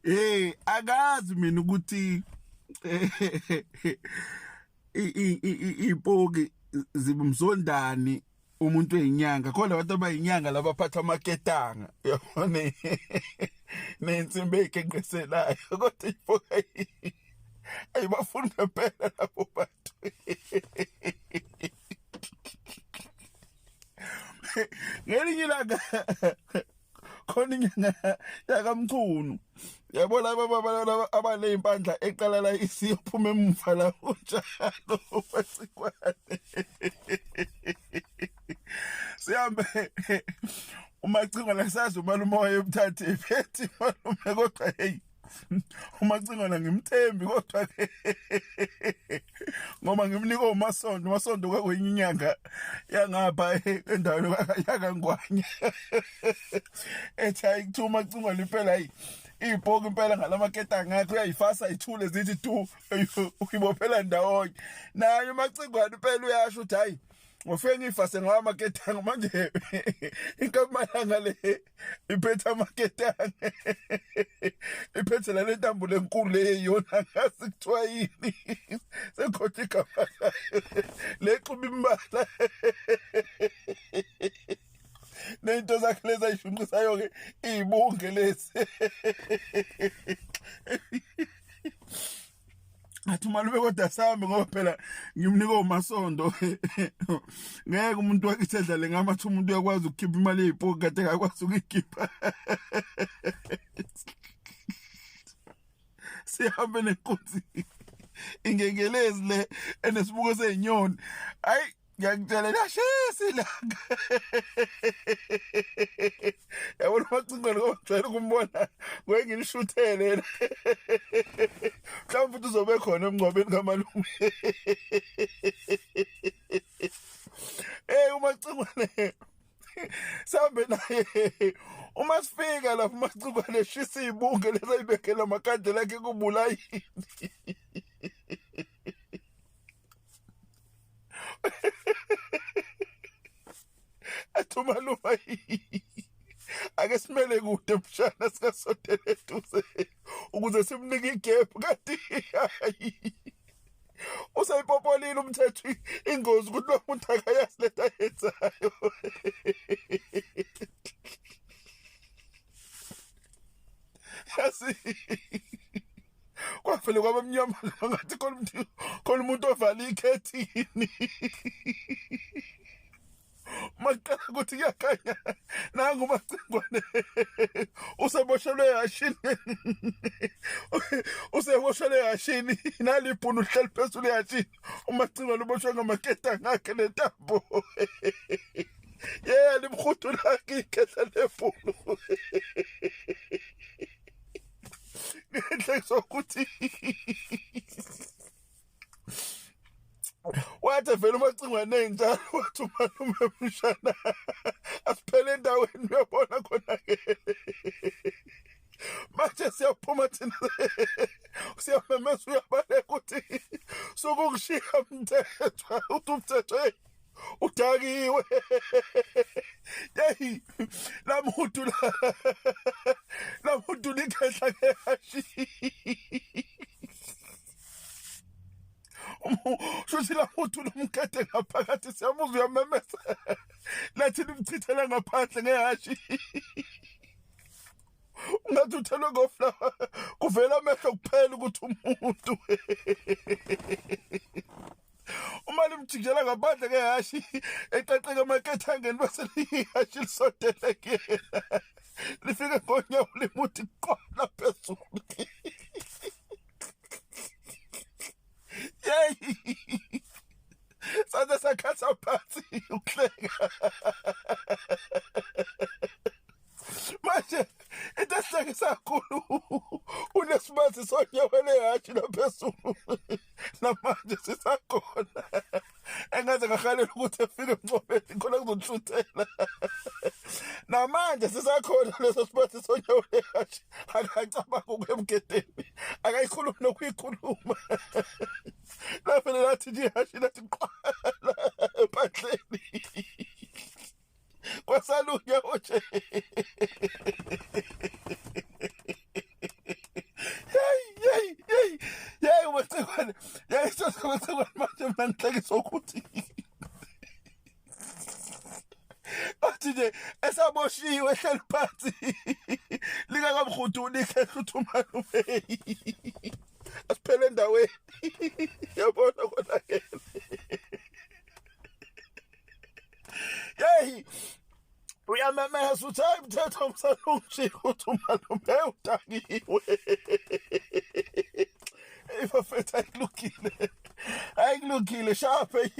Hey, akazi mina ukuthi ipoki zibumzondani umuntu weyinyanga. Khona abantu abayinyanga labaphatha amaketanga, uyabona, nensimbi eyikenqeselayo, kodwa ipoki ayibafuni ngempela labo bantu. Ngelinye ilanga khona inyanga yakaMchunu, yabo laba abanezimpandla eqala la isiyophuma emuva la njalo uMacingwane. Sihambe uMacingwane, sazi umalume wayemthathe phethi malume, kodwa hey uMacingwane ngimthembi, kodwa ke ngoba ngimnika uMasondo, uMasondo kwakwenye inyanga yangapha endaweni yakaNgwanya, ethi hayi kuthiwa uMacingwane impela hayi ipoki impela ngalamaketanga akhe uyayifasa ithule zithi tu uyibophela ndawonye naye uMacingwane impela uyasho ukuthi hayi ngofike ngiyifase ngawo amaketanga manje inkamalanga le iphethe amaketanga iphethe lale ntambo lenkulu le yona ngazi kuthiwa yini sekhothi igama lexuba imbala nento zakhe lezi ayishunqisayo-ke iy'bunge lezi. Athi umalume kodwa sambe ngoba phela ngimnika uMasondo, ngeke umuntu wakithi edlale ngami, athi umuntu uyakwazi ukukhipha imali eyipoki kade engakwazi ukuyikhipha. Sihambe nenkunzi ingengelezi le enesibuko seyinyoni, hayi ngiyakutshela liyashisa ilanga. Yabona uMacingwane ngoba ngijwayele ukumbona ngoye ngilishuthele mhlawumbe futhi uzobe khona emngcwabeni kamalume. Hey uMacingwane sihambe naye, uma sifika lapho uMacingwane eshisa iy'bunge lezi ayibekela amakhandlela akhe kubulayini. Athi umalume ake simele kude mshana singasondele eduze ukuze simnike igephu, kanti useyipopolile umthetho ingozi ukuthi lo muntu akayazi lento ayenzayo. Yazi kwavele kwaba mnyama ngathi khona umuntu ovala ikhethini. Maqala ukuthi kuyakhanya nangu uMacingwane useboshelwe ehashini, useboshelwe ehashini, nali ibhunu lihleli phezulu ehashini. uMacingwane uboshwe ngamaketanga akhe nentambo yeye limhudu lakhe ikhehla lebhunu. Ngenhla sokuthi wathi vele uMacingwane enjalo, wathi umalume mshana asiphele endaweni uyabona khona-ke manje siyaphuma thina siyamemeza uyabaleka uthi sukungishiya mthetho, uthi umthetho hey udakiwe yeyi lamuntu lamuntu likhehla ngehashi shuthi lamuntu lomkhethe ngaphakathi siyamuzwa uyamemeza lathi limchithela ngaphandle ngehashi ungathi uthelwe ngoflawa kuvela amehlo kuphela ukuthi umuntu uma limjikijela ngaphandle ngehashi eqaqeka emakethangeni bese lihashi lisondele kuyena lifike ngonyawo limuthi qwala phezulu. Yeyi saze sakhatha phansi ukuhleka manje into ehlekisa kakhulu unesibazi sonyawo lehashi laphezulu namanje sisakhona engaze ngahalela ukuthi efike emncobeni khona kuzonhluthela namanje sisakhona leso sibathi sonyawo lehashi akacabanga ukuya emgedeni akayikhulumi nokuyikhuluma lafele lathi nje ihashi lathi qala empahleni kwasala unyawo nje. nje esaboshiwe ehleli phansi likakamhuduli ikhehla uthi umalume asiphele endaweni yabona konakele. Yeyi, uyamemeza uthi hayi mthetho msalungishiya uthi umalume udakiwe. Eyi bafethu, ayikulungile, ayikulungile shaphe.